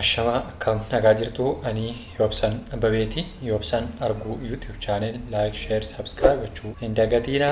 Ashamaa, akkam nagaa jirtu? Ani Yoobsan Abbabeeti. Yoobsan Arguu YouTube channel like, share, subscribe gochuu hin dagatiina.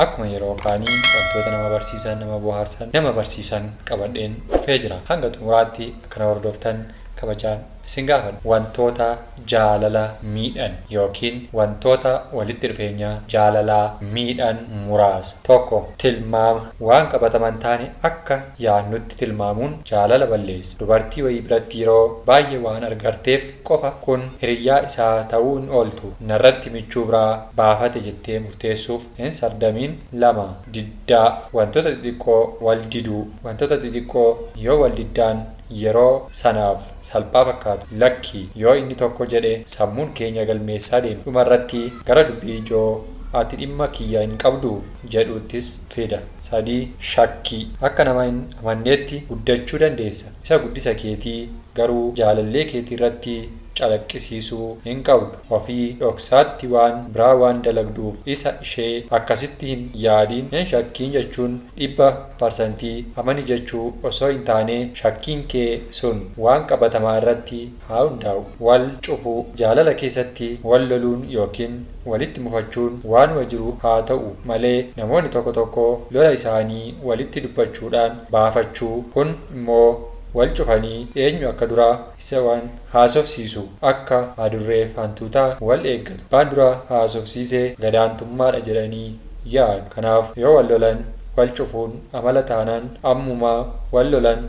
Akkuma yeroo kaanii wantoota nama barsiisan, nama bohaarsan, nama barsiisan qabadheen dhufee jira. Hanga xumuraatti akkana hordoftan kabajaan isin gaafadha. Wantoota jaalala miidhan yookiin wantoota walitti dhufeenya jaalalaa miidhan muraasa. 1, Tilmaama. Waan qabataman taane akka yaadnutti tilmaamuun jaalala balleessa. Dubartii wayii biratti yeroo baay'ee waan argarteef qofa kun hiriyyaa isaa ta'uu hin ooltu, narratti michuu biraa baafate jettee murteessuuf hin sardamiin. 2, Diddaa. Wantoota xixiqqoo wal diduu. Wantoota xixiqqoo yoo wal diddaan yeroo sanaaf salphaa fakkaata. Lakki, yoo inni tokko jedhe sammuun keenya galmeessaa deema. Dhuma irratti gara dubbii ijoo ati dhimma kiyya hin qabdu jedhuuttis fida. 3, Shakkii. Akka nama hin amanneetti guddachuu dandeessa. Isa guddisa keetii garuu jaalallee keetii irratti calaqqisiisuu hin qabdu. Ofii dhoksaatti waan biraa waan dalagduuf isa, ishee akkasitti hin yaadiin, hin shakkiin jechuun dhibba parsantii amani jechuu osoo hin taane shakkiin kee sun waan qabatamaa irratti haa hundaa'u. Wal cufuu. Jaalala keessatti wal loluun ykn walitti mufachuun waanuma jiru haa ta'u malee namoonni tokko tokko lola isaanii walitti dubbachuudhaan baafachuu. Kun immoo wal cufanii eenyu akka dura isa waan haasofsiisu akka adurreef hantuutaa wal eeggatu. Abbaan dura haasofsiise gadaantummaadha jedhanii yaadu. Kanaaf yoo wal lolan wal cufuun amala taanaan ammuma wal lolan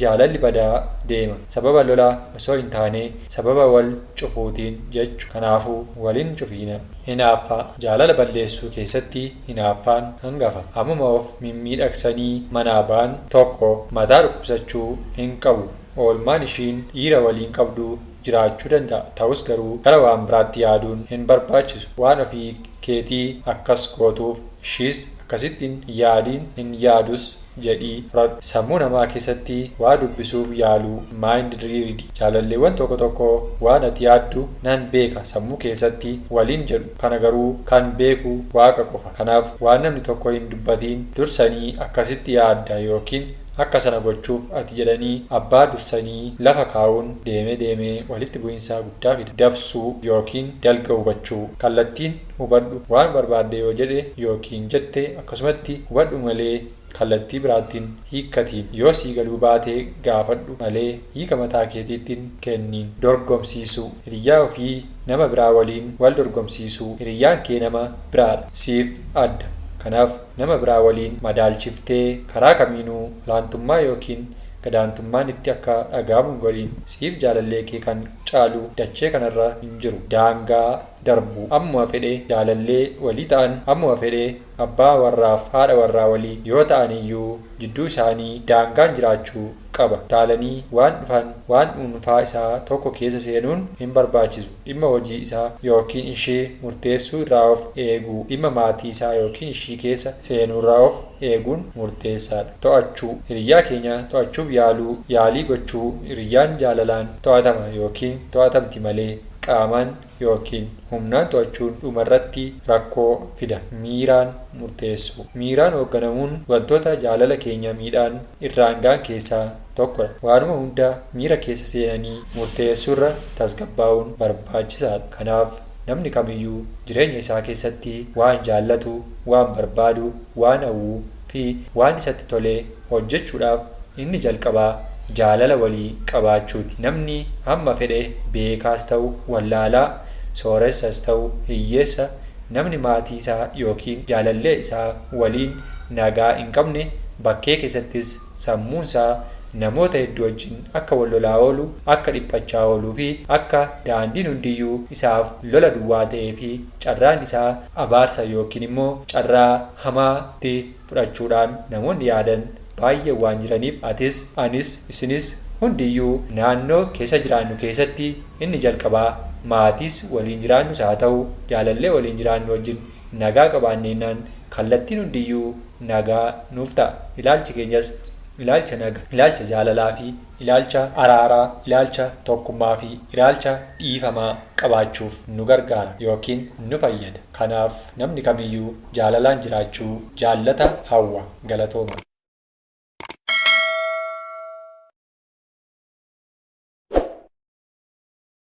jaalalli badaa deema. Sababa lola osoo hin taane sababa wal cufuutiin jechu. Kanaafuu wal hin cufiina. Hinaaffaa. Jaalala balleessuu keessatti hinaaffaan hangafa. Ammuma of mimmiidhagsanii manaa ba'an tokko mataa dhukkubsachuu hin qabu. Oolmaan ishiin dhiira waliin qabdu jiraachuu danda'a. Ta'us garuu gara waan biraatti yaaduun hin barbaachisu. Waan ofii keetii akkas gootuuf ishiis akkasitti hin yaadiin, hin yaadus jedhii fudhadhu. Sammuu namaa keessatti waa dubbisuuf yaaluu, mind reading. Jaalalleewwan tokko tokko waan ati yaaddu nan beeka sammuu keessatti waliin jedhu. Kana garuu kan beeku Waaqa qofa. Kanaaf waan namni tokko hin dubbatiin dursanii akkasitti yaadda ykn akka sana gochuuf ati jedhanii abbaa dursanii lafa kaa'uun deemee deemee walitti bu'insa guddaa fida. Dabsuu ykn dalga hubachuu. Kallattiin hubadhu. Waan barbaadde yoo jedhe ykn jette akkasumatti hubadhu malee kallattii biraattin hiikkatiin. Yoo sii galuu baate gaafadhu malee hiika mataa keetiitti hin kenniin. Dorgomsiisuu. Hiriyyaa ofii nama biraa waliin wal dorgomsiisuu. Hiriyyaan kee nama biraadha. Siif adda. Kanaaf nama biraa waliin madaalchiftee karaa kamiinuu olaantummaa ykn gadaantummaan itti akka dhaga'amu hin godhiin. Siif jaalallee kee kan caalu dachee kanarra hin jiru. Daangaa darbuu. Ammuma fedhe jaalallee walii ta'an, ammuma fedhe abbaa warraaf haadha warraa walii yoo ta'aniyyuu jidduu isaanii daangaan jiraachuu qaba. Utaalanii waan dhufan waan dhuunfaa isaa tokko keessa seenuun hin barbaachisu. Dhimma hojii isaa ykn ishee murteessuu irraa of eeguu. Dhimma maatii isaa ykn ishii keessa seenuurraa of eeguun murteessaadha. To'achuu. Hiriyyaa keenya to'achuuf yaaluu, yaalii gochuu. Hiriyyaan jaalalaan to'atama ykn to'atamti malee qaamaan ykn humnaan to'achuun dhumarratti rakkoo fida. Miiraan murteessuu. Miiraan hoogganamuun wantoota jaalala keenya miidhaan irraan ga'an keessaa tokkodha. Waanuma hunda miira keessa seenanii murteessuurra tasgabbaa'uun barbaachisaadha. Kanaaf namni kamiyyuu jireenya isaa keessatti waan jaallatu, waan barbaadu, waan hawwu fi waan isatti tole hojjechuudhaaf inni jalqabaa jaalala walii qabaachuuti. Namni hamma fedhe beekaas ta'u wallaalaa, sooressas ta'u hiyyeessa, namni maatii isaa ykn jaalallee isaa waliin nagaa hin qabne bakkee keessattis sammuunsaa namoota hedduu wajjin akka wal lolaa oolu, akka dhiphachaa ooluu fi akka daandiin hundiyyuu isaaf lola duwwaa ta'ee fi carraan isaa abaarsa ykn immoo carraa hamaatti fudhachuudhaan namoonni yaadan baay'een waan jiraniif atis, anis, isinis hundiyyuu naannoo keessa jiraannu keessatti inni jalqabaa maatiis waliin jiraannus haa ta'u jaalallee waliin jiraannu wajjin nagaa qabaanneennaan kallattiin hundiyyuu nagaa nuuf ta'a. Ilaalchi keenyas ilaalcha naga, ilaalcha jaalalaa fi ilaalcha araaraa, ilaalcha tokkummaa fi ilaalcha dhiifamaa qabaachuuf nu gargaara ykn nu fayyada. Kanaaf namni kamiyyuu jaalalaan jiraachuu jaallata, hawwa. Galatooma.